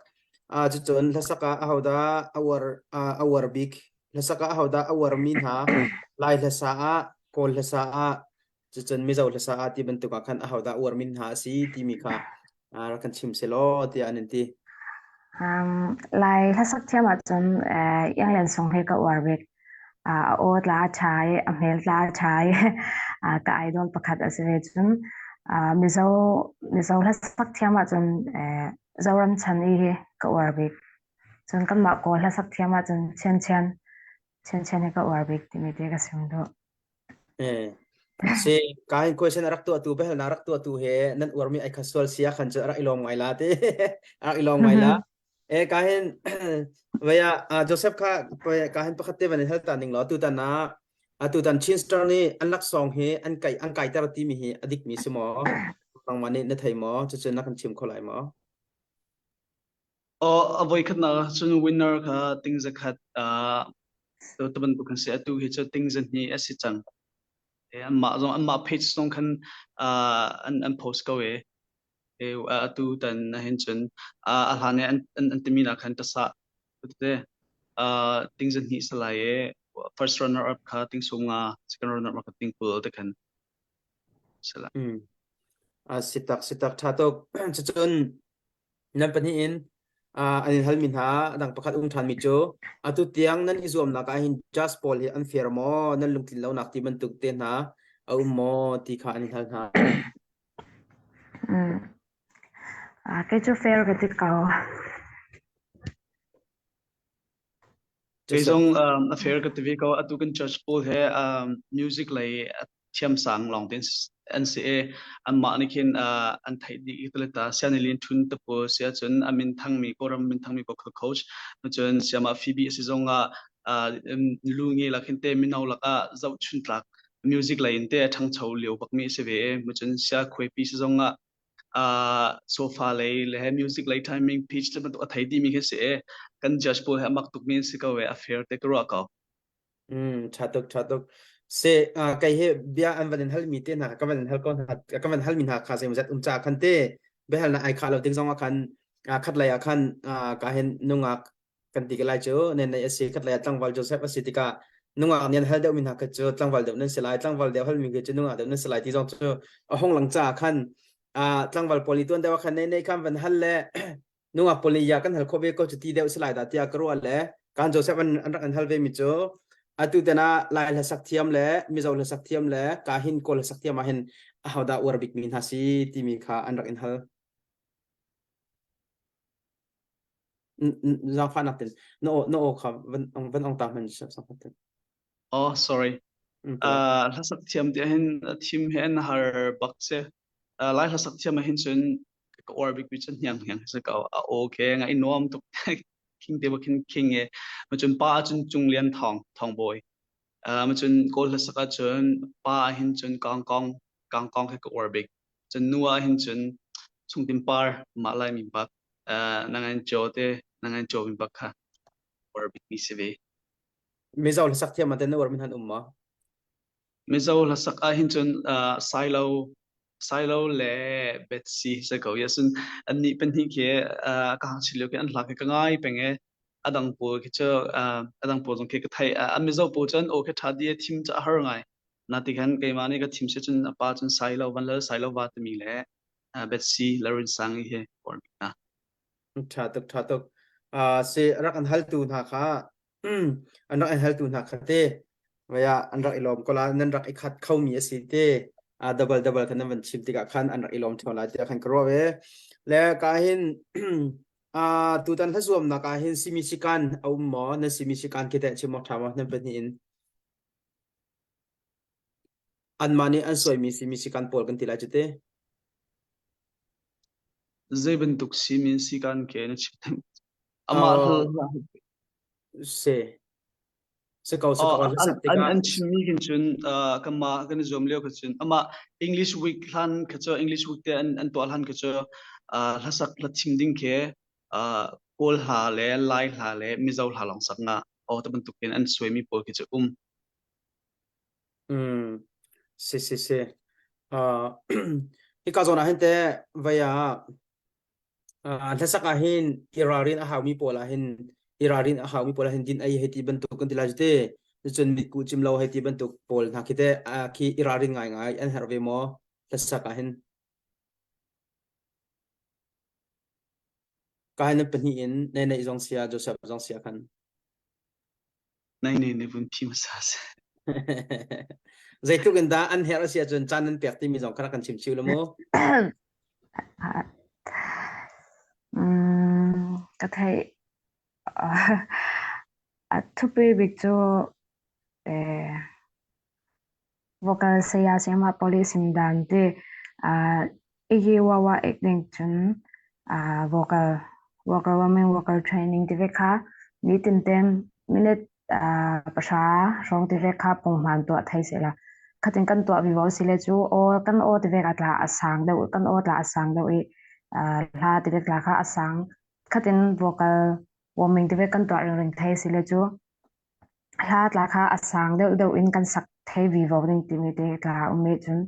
Speaker 1: ah cucun hlasak ah ahodah a uar a uar bik hlasak ah ahodah a uarmi hna Lai hlasa ah Kawl hlasa ah cucun Mizo hlasa ah ti bantuk ah khan ahodah uarmi hna a si timi kha rak kan chim selaw tiah an in ti.
Speaker 4: Um, Lai hlasak thiam ahcun uh, Iang Sung hi ka uar bik. Uh, a aw tla a ṭha i a hmel tla a ṭha i uh, ka idol pakhat a si ve cun uh, Mizo Mizo hlasak thiam ahcun uh, Zoram Chan i hi ka uar bik. Cun kanmah Kawl hlasak thiam ahcun Chian Chian Chian Chian hi ka uar bik timi te ka sim duh.
Speaker 1: Eh, si ka hin question a rak tuah tu behel na rak tuah tu he nan uarmi ai khat sual sia khan cu a rak i lawm ngai la ti a rak i lawm ngai la e ka hin vaya Joseph kha ka hin pakhat te van in hal ta ning law tutan ah atutan Chin Star nih an laksawng hi an kai an kaiter timi hi a dik mi si maw nangmah nih na thei maw cucu na kan chim kho lai maw
Speaker 3: Aw a voikhatnak ah cun winner kha ting zakhat ah tu bantuk kan si atu hi cu ting zahnih a si cang. E, anmah zong anmah page zong khan uh, an an post ko e. E, atu tan hin cun uh, a hlan i an an, an timi nak khan tasa te uh, ting zahnih salai e first runner up kha ting sum nga second runner up kha ting 20 te khan sala.
Speaker 1: Mm. A sitak sitak tha tuk cucun Nan pahnih in an in halmi hna a dang pakhat um ṭhanmi cu atu tiang nan i zuamnak ah hin judge pawl hi an fair maw nan lungtlin lonak ti bantuk te hna a um maw ti kha an in hal hna.
Speaker 4: Mm. Kei cu fair ka ti ko.
Speaker 3: Kei zong um, a fair ka ti ve ko. Atu kan church pawl he um, music lei a thiamsang lawng te an si i anmah nih khin uh, an theih dih i ta sianilin thun te pawl sia cun a min thangmi Kawlram min thangmi vocal coach cun siama Phoebe a si zong ah uh, lu nge la khin te mino lakah zohchun tlak music lei in te a ṭhangcho lio bakmi a si ve i cun sia khuaipi si zong ah uh, sofa lei le music lei timing pitch te bantuk a thei dimi khi si i kan judge pawl he a mak tukmi an si ko e a fair te ka ruah ko.
Speaker 1: Mm, ṭha tuk, ṭha tuk. Se, uh, kei hi bia an van in halmi te hna ka van in hal ko hna, ka van halmi hna kha zeimawzat um ca khan te biahalnak ai khah lo ding zong ah khan uh, khat lei ah khan uh, ka hin nungak kan ti ka lai cu nen nei a si khat lei ah tlangval Joseph a si tikah nungak nih an hal deuhmi hna kha cu tlangval deuh nan si lai tlangval deuh halmi khi cu nungak deuh nan si lai ti zong cu a hong lang caah khan uh, tlangval pawl nih tuan deuh ah khan nei nei khan van hal le nungak pawl nih ya kan hal khawh ve ko cu ti deuh si lai dah tiah ka ruah le kan Joseph an an rak an hal ve mi cu atu tan ah Lai hlasak thiam le Mizo hlasak thiam le kahin Kawl hlasak thiam ah hin ahodah uar bik mi hna si timi kha an rak in hal zaangfahnak tin na aw na aw kha van van ong ta hman zaangfah tin
Speaker 3: Oh sorry uh, hlasak thiam ti hin thim he an har bak se uh, lai hlasak thiam ah hin cun ka uar bik mi cun hniang hniang se ka a okay nga i nuam tuk king te bakin king e ma cun pa cun cung lian thong thong boy uh, ma cun kawl hlasak ah cun pa ah hin cun kong kong kong kong he ka uar bik cun nu ah hin cun chungtin par mah lai mi bak uh, nangan cho te nangan cho mi bak kha uar bik mi si ve
Speaker 1: Mizo hlasak thiam ah ten na uar mi han um ma
Speaker 3: Mizo hlasak ah hin cun uh, Silo Silo le Betsy se ko yasin an nih pahnih khi uh, ka hang chilio khi an hla khi ka ngai peng e adang pawl khi cu uh, adang pawl zong khi ka thei uh, an Mizo pawl cun o khi tha di thim ca har ngai na ti khan keimah nih ka thim si cun a pa cun Silo van lal Silo va timi le uh, Betsy Larin Sang hi or na
Speaker 1: Ṭha tuk, ṭha tuk. Uh, si rak an haltu hna kha an rak an haltu hna kha te vaya an rak i lawm ko la nan rak i khat khomi a si te uh, double double khan nan van chim tikah khan an rak i lawm ṭheo lai tiah khan ka ruah ve le ka hin uh, tutan hlazuamnak ah hin simi sikan a um maw nan simi sikan khi teh chim awk ṭha maw nan pahnih in anmah nih an suaimi simi sikan pawl kan ti lai cu te
Speaker 3: Zei bantuk simin sikan ke na chim amah
Speaker 1: uh, se. Si ko si ko hlasak
Speaker 3: tikah an an chimmi khin cun kanmah kan i zuam lio kha cun amah English week hlan kha cu English week te an an tuah hlan kha cu hlasak hla thim ding khi Kawl hla le Lai hla le Mizo hla lawng sak nga aw te bantuk in an suaimi pawl khi cu um.
Speaker 1: Mm. Si si si. Uh, hika zawn ah hin te vai ah Hlasak ah hin i ralrin a haumi pawl ah hin i ralrin a haumi pawl ah hin din ei hei ti bantuk kan ti lai cu te. Cun mitkuh cim lo hei ti bantuk pawl hna khi te khi i ralrin ngaingai an herh ve maw hlasak ah hin? Ka hin nan pahnih in Neneih zong sia Joseph zong sia khan.
Speaker 3: Nai ne ne vun thi hmasa seh.
Speaker 1: Zeitluk in dah an herh a si ahcun caan nan pek timi zong kha rak kan chim chih la mu.
Speaker 4: Mm, ka theih. A thupi bik cu eh, Vocal saya sayama police sim dan te igi wawa ek ding cun vocal vocal warming vocal training ti ve kha nitin tem minute pahra hrawng ti ve kha punghman tuah thai se la khatin kan tuah vivo si le cu aw kan aw ti ve ka tla a sang deuh kan aw tla a sang deuh i hla ti ve tla kha a sang khatin vocal warming ti ve kan tuah ring ring thai si le cu Hla tla kha a sang deuhdeuh in kan sak thei vivo ding timi te tla a um i cun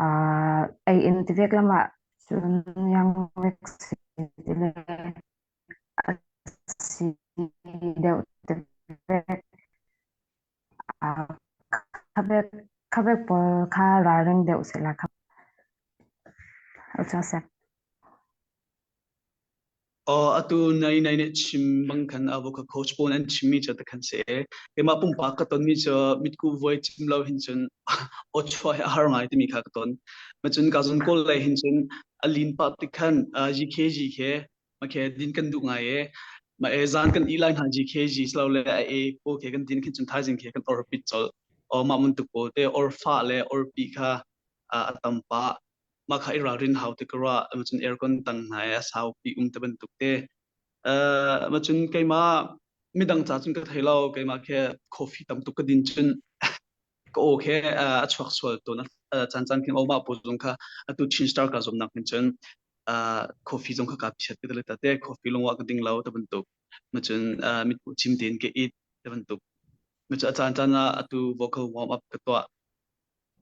Speaker 4: uh, ei in tivek lam ah cun yang vek si ti le a si deuh tivek uh, khabek khabek pawl kha ralring deuh sila kha Joseph.
Speaker 3: Aw atu nai nai nih chim bang khan avo ka coach pawl an chimmi cu ta khan si. Keimah pumpak ka tonmi cu mitku vuai chim lo hin cun aw chuah hi a har ngai timi kha ka ton. Ma cun ka zun kawl lei hin cun a lin pah tik khan GKG khe ma khe din kan duh ngai e. Ma e zan kan i lai hna GKG slo le a e pawl khe kan din khin cun thaizing khe kan or pit col. Aw mah mun tuk pawl te or fa le or pi kha a tam pah. Mah kha i ralrin hau ti ka ruah. Cun aircon tang hna i a saupi um te bantuk te. Uh, ma cun keimah midang ca cun ka thei lo. Keimah khe coffee tam tuk ka din cun ka aw khe a chuak sual tawn. Caan caan khin aw mah pawl zong kha atu Chin Star ka zuamnak hin cun coffee zong kha ka phiat ka te te coffee lungwa ka ding lo te bantuk. Ma cun mitkuh chim tein ka it te bantuk. Ma cun a caan caan ah atu vocal warm up ka tuah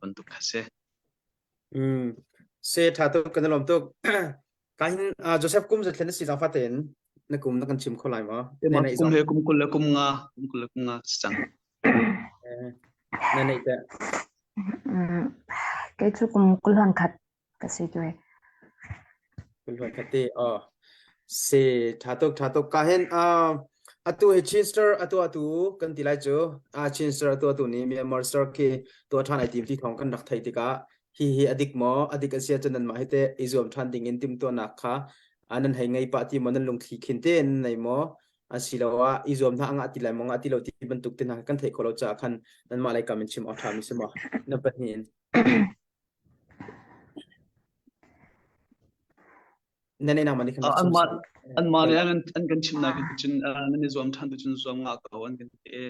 Speaker 3: bantuk kha si.
Speaker 1: Mm. Se tha tuk kan lom tuk. Ka hin Joseph kum za thlen na si zang faten na kum na kan chim kho lai ma?
Speaker 3: Ne nei kum he kum kul le kum nga kum kul le kum nga si cang.
Speaker 1: Na nei te.
Speaker 4: Kei cu kum kul hlan khat ka si tu.
Speaker 1: Kulhoi khate aw si tha tuk tha tuk ka hen atu hi Chinster atu atu kan ti lai cu a Chinster atu atu ni Myanmar star khi to than ai tim ti thong kan rak thei tikah hi hi adik maw adik asia cun nan mah hi te i zuam than ding in tim to nak kha anan hei ngei pa ti maw nan lungthli khin te nan nei maw asiloah i zuam hna anga ti lai maw nga ti lo ti bantuk te hna kan theih kho lo caah khan nan mah lei kam in chim awk ṭha mi si maw na pahnih in Na ne nangmah nih khan rak chim
Speaker 3: Anmah anmah nih an an kan chimnak hi cun nan i zuam ṭhan tu cun zuam ngah ko an kan ti.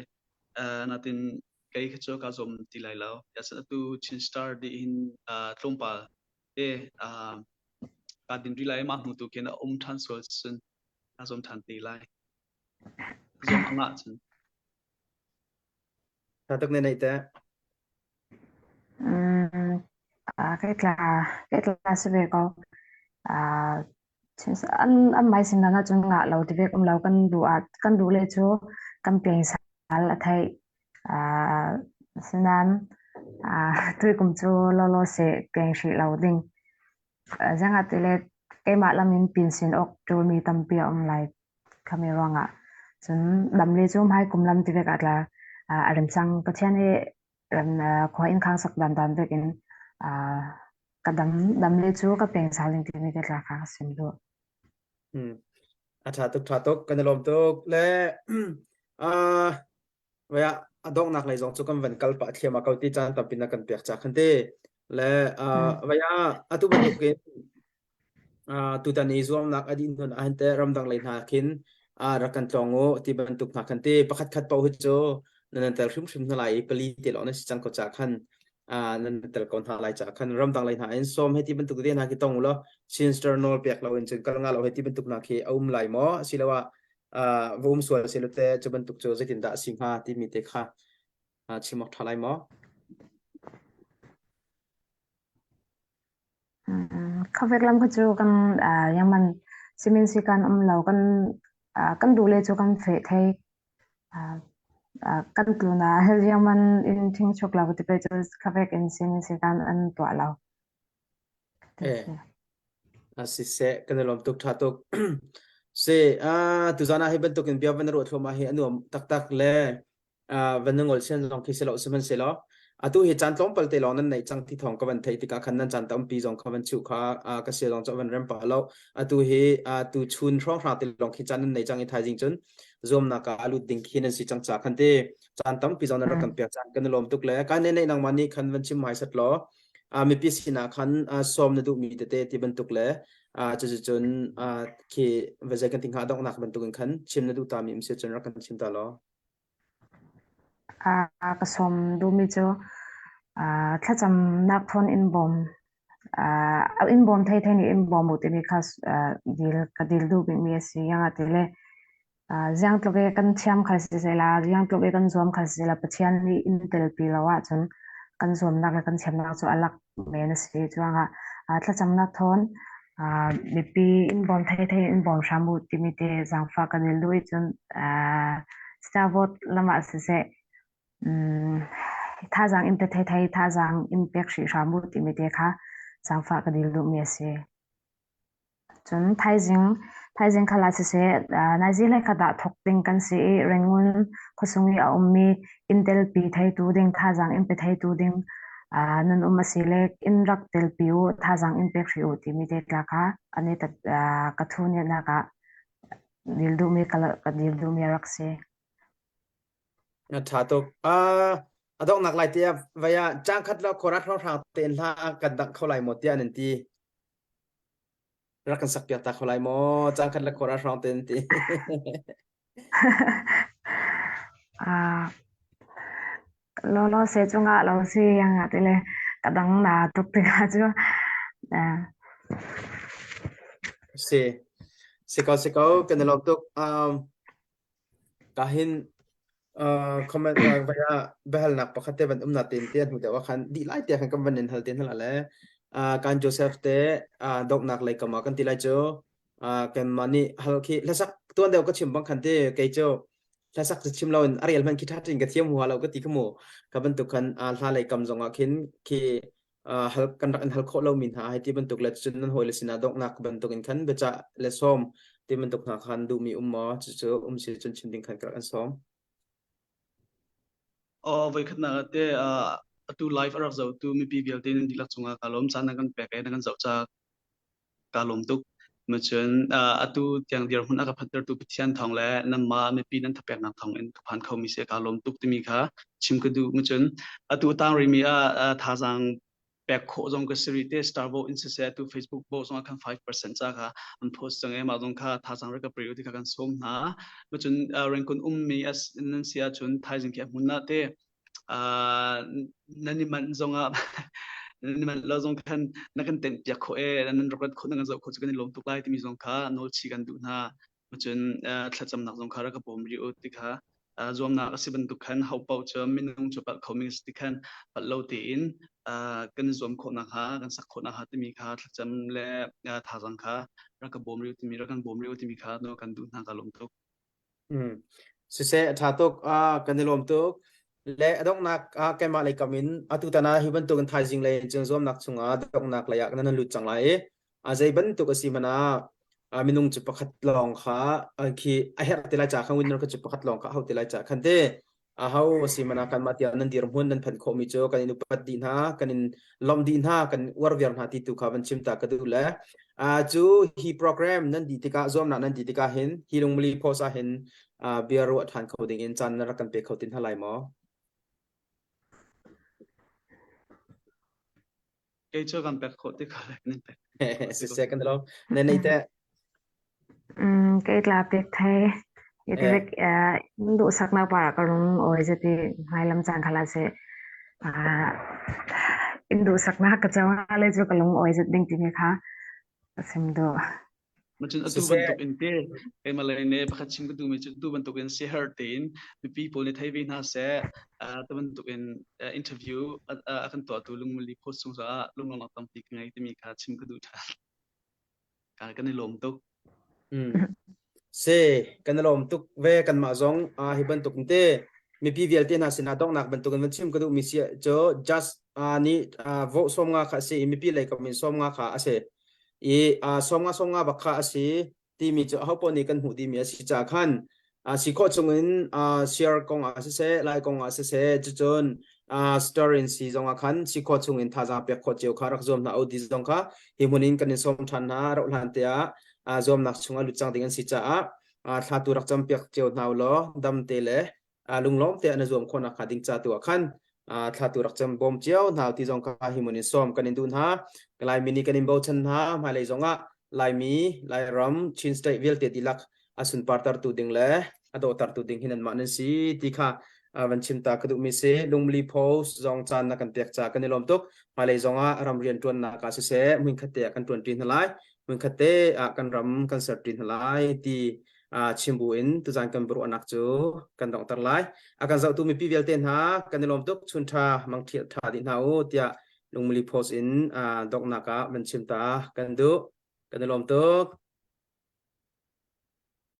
Speaker 3: Natin kei kha cu ka zuam ti lai lo. Yasin atu Chin Star dih hin tlawmpal te ka din rih lai mah hnu tu khin a um ṭhan sual cun ka zuam ṭhan te lai. Zuam a ngah cun.
Speaker 1: Tha tuk ne nei te.
Speaker 4: Kai tla kai tla si ve ko. An an mai sin na cun ngah lo ti vek um lo kan duh ah kan duh le cu kan piang sal a theih. Asinain tuikum cu lawlaw seh piang hrih lo ding. Zeingah ti le keimah lam in pin sin awk ṭulmi tampi a um lai. Khami ruangah cun dam le cu hmai kum lam ti vek ah tla a rem cang. Pathian hi ram khua inn khang sak dan dan vek in ka dam dam le cu ka peng sal ding timi te tla kha ka sim duh.
Speaker 1: Hmm. A ṭha tuk ṭha tuk kan i lawm tuk le uh, Vaya a donghnak lei zong cu kan van kal pah thliam ah ko ti caan tampi na kan pek ca khan ti le vaya atu bantukin tutan i zuamnak a dih hnu ah hin teh ramdang lei hna khin rak kan tlawng u ti bantuk hna khan ti pakhat khat paoh hi cu Nan tel hrimhrim hna lai i pali te lawng nan si cang ko ca khan nan tel ko hna lai ca khan ramdang lei hna in sawm hei ti bantuk te hna khi tong u law Chin Star nawl pek lo in cun kal nga lo hei ti bantuk hna khi a um lai maw asiloah va um sual seh te cu bantuk cu zeitindah a si hnga timi te kha chim awk ṭha lai maw?
Speaker 4: Khavek lam kha cu kan yangman simin si kan um lo kan kan duh le cu kan feh thei kan tlun ah riangman in thing chuk lo ti pe cu khavek in simin si kan an tuah lo.
Speaker 1: Eh, a siseh kan i lawm tuk ṭha tuk. Si, tuzan ah hi bantukin bia van ruah thluahmah hi a nuam taktak le van na ngol sian zong khi si lo sihmanhsehlaw atu hi caan tlawmpal te lawng nan neih cang ti thawng ka van theih tikah khan nan caan tampi zong kha van chuh kha ka sia zong cu van rem pah lo atu hi tu chun hrawnghrang te lawng khi caan nan nei cang i thaizing cun zuamnak ah a lut ding khi nan si cang ca khan te caan tampi zong nan rak kan pek caan kan i lawm tuk le kan nei nangmah nih khan van chim hmaisat law mipi sinah khan sawm na duhmi tete ti bantuk le cuticun khi va zei kan ti hnga donghnak bantukin khan chim na duh ta mi um si cun rak kan chim ta law.
Speaker 4: Ka sawm duhmi cu thlacamnak thawn in bawm in bawm thei nih in bawm u timi kha dil ka dil duh bikmi a si. Iangah ti le Ziang tluk i kan thiam kha siseh la, ziang tluk i kan zuam kha siseh la, Pathian nih in telpi lo ahcun kan zuamnak le kan thiamnak cu a lak men a si. Cuangah thlacamnak thawn mipi in bawm thei in bawm hram u timi te zaangfah kan i duh i cun starvote lam ah siseh thazaang in pe thei thazaang in pek hrih hram u timi te kha zaangfah ka dil duhmi a si. Cun thaizing, thaizing khal ah siseh, naizi hlei khat ah thawk ding kan si i Rangoon khuasung i a ummi inn telpi theitu ding, thazaang in pe theitu ding nan um a si le inn rak telpi u, thazaang in pek hrih u timi te tla kha an i ka thu nak ah dil duhmi ka dil duhmi a rak si.
Speaker 1: A ṭha tuk. A donghnak lai te ah vai ah caang khat lo khuarat hrawnghrang tein hla kan dangh kho lai maw tiah nan ti. Rak kan sak piak ta kho lai maw? Caan khat le khor hrawng ten ti.
Speaker 4: Ah, lo lo se cu ngah lo si yang ah tile ka dang na tuk tikah cu ah
Speaker 1: Si. Si ko si ko kan i lawm tuk. Um, Ka hin comment vai ah biahalnak pakhat te van um na ten te hnu deuh ah khan dih lai te khan kan van in hal te hna le kan Joseph te donghnak lei kam ah kan ti lai cu kanmah nih hal khi hlasak tuan deuh ka chim bang khan te kei cu hlasak cu chim lo in a rel hman khi tha tin ka thiam hua lo ka ti kha mu ka bantuk khan hla lei kam zong ah khin khi hal kan rak in hal khawh lomi hna hei ti bantuk le cun nan hawile sinah donghnak bantuk in khan biacah le sawm ti bantuk hna khan duhmi um maw cucu um si cun chim ding khan ka rak in sawm.
Speaker 3: Aw voikhatnak ah te atu live a rak zohtu mipi vialte nan dihlak cungah ka lawm caan na kan pek i na kan zoh ca Kaa lawm tuk. Cun atu tiang dirhmun a ka phantertu Pathian thawng le nanmah mipi nan thapeknak thawng in ka phan khomi si kaa lawm tuk timi kha chim ka duh. Cun atu tang rimi ah thazaang pek khawh zong ka si rih te star vote in siseh atu Facebook vote zong ah khan 5% ca kha an post cang i mah zong kha thazaang rak ka pe ti kha kan sawm hna. Cun Rangoon ummi as nan si ahcun thaizing khi a hmun ah te nan i manh zongah nan i manh lo zong khan na kan tenh piak khawh e nan rak rat khawh na kan zoh khawh cu kan i lawm tuk lai timi zong kha nawlchi kan duh hna cun thlacamnak zong kha rak ka bawm rih u ti kha zuamnak a si bantuk khan ho paoh cu minung cu palh khomi si ti khan palh lo tein kan i zuam khawh nakhnga kan sak khawh nakhnga timi kha thlacam le thazaang kha rak ka bawm rih u timi rak kan bawm rih u timi kha nawl kan duh hna ka lawm tuk.
Speaker 1: Mm. Siseh, a ṭha tuk. Ah, kan i lawm tuk. Le a donghnak ah keimah lei kam in atu tan ah hi bantuk in thaizing lei in cun zuamnak chungah donghnak lei ah nan lut cang lai i a zei bantuk a si hmanh ah ah, minung cu pakhat lawng kha ah, khi a herh te lai ca khan winner kha cu pakhat lawng kha a hau te lai ca khan te aho a si hmanh ah kanmah tiang nan dirhmun nan phanh khawhmi cu kan in upat dih hna kan in lawmh dih hna kan uar viar hna ti tu kha van chim ta ka duh le cu hi program nan dih tikah zuamnak nan dih tikah hin hi lungmali post ah hin bia ruah ṭhan kho ding in caan na rak kan pe kho tin hna lai maw?
Speaker 3: Kei cu kan pek khawh ti kha le kan pek.
Speaker 1: Siseh kan lo. Ne nei te.
Speaker 4: Kei tla pek thai. Iti vek duhsaknak par ah ka lung awi zati hmailam caan khala se in duhsaknak ka co le cu ka lung awi zat ding timi kha ka sim duh.
Speaker 3: Macun atu bantuk in te keimah lei ne pakhat chim ka duhmi cu atu bantuk in siaherh tein mipi pawl nih thei ve hna seh tu bantuk in interview a kan tuahtu lungmuli post chung caah lunglawmhnak tampi ka ngei timi kha chim ka duh ṭhan. Kan i lawm tuk.
Speaker 1: Mm. Si, kan i lawm tuk ve kanmah zong uh, hi bantuk te mipi vialte hna sinah donghnak bantuk in van chim ka duhmi si cu just uh, nih uh, vote 50 kha a si i mipi lei kam in 50 kha a si i uh, 50 50 bak kha a si timi cu ahopaoh nih kan hmuh dihmi a si caah khan uh, si khawh chungin uh, share kong ah siseh lai kong ah siseh cucun uh, star in si zong ah khan si khawh chungin thazaang pek khawh cio kha rak zuam hna u ti zong kha hi hmun in kan in sawm ṭhan hna rauh hlan te ah uh, zuamnak chung a lut cang ding an si caah uh, thla tu rak cam piak cio hna u law dam te le lunglawm te an zuam khawhnak hnga ding ca tu ah khan thla tu rak cam bawm cio hna ti zong kha hi mun in sawm kan in duh hna Laimi nih kan in bochan hna hmailei zong ah Laimi Lairam Chin State vialte dihlak a sunparter tu ding le a dawhter tu ding hi nanmah nan si ti kha van chim ta ka duhmi si lungli post zong caan na kan pek ca kan i lawm tuk hmailei zong ah ram rian ṭuannak ah siseh hmunkhat te ah kan ṭuanṭi hna lai hmunkhat te ah kan ram kan serṭi hna lai ti chim bu in tuzan kan biaruahnak cu kan donghter lai. A kan zohtu mipi vialte hna kan i lawm tuk chun ṭha mang ṭha dih hna u tiah lungmuli post in donghnak ah van chim ta kan duh. Kan i lawm tuk.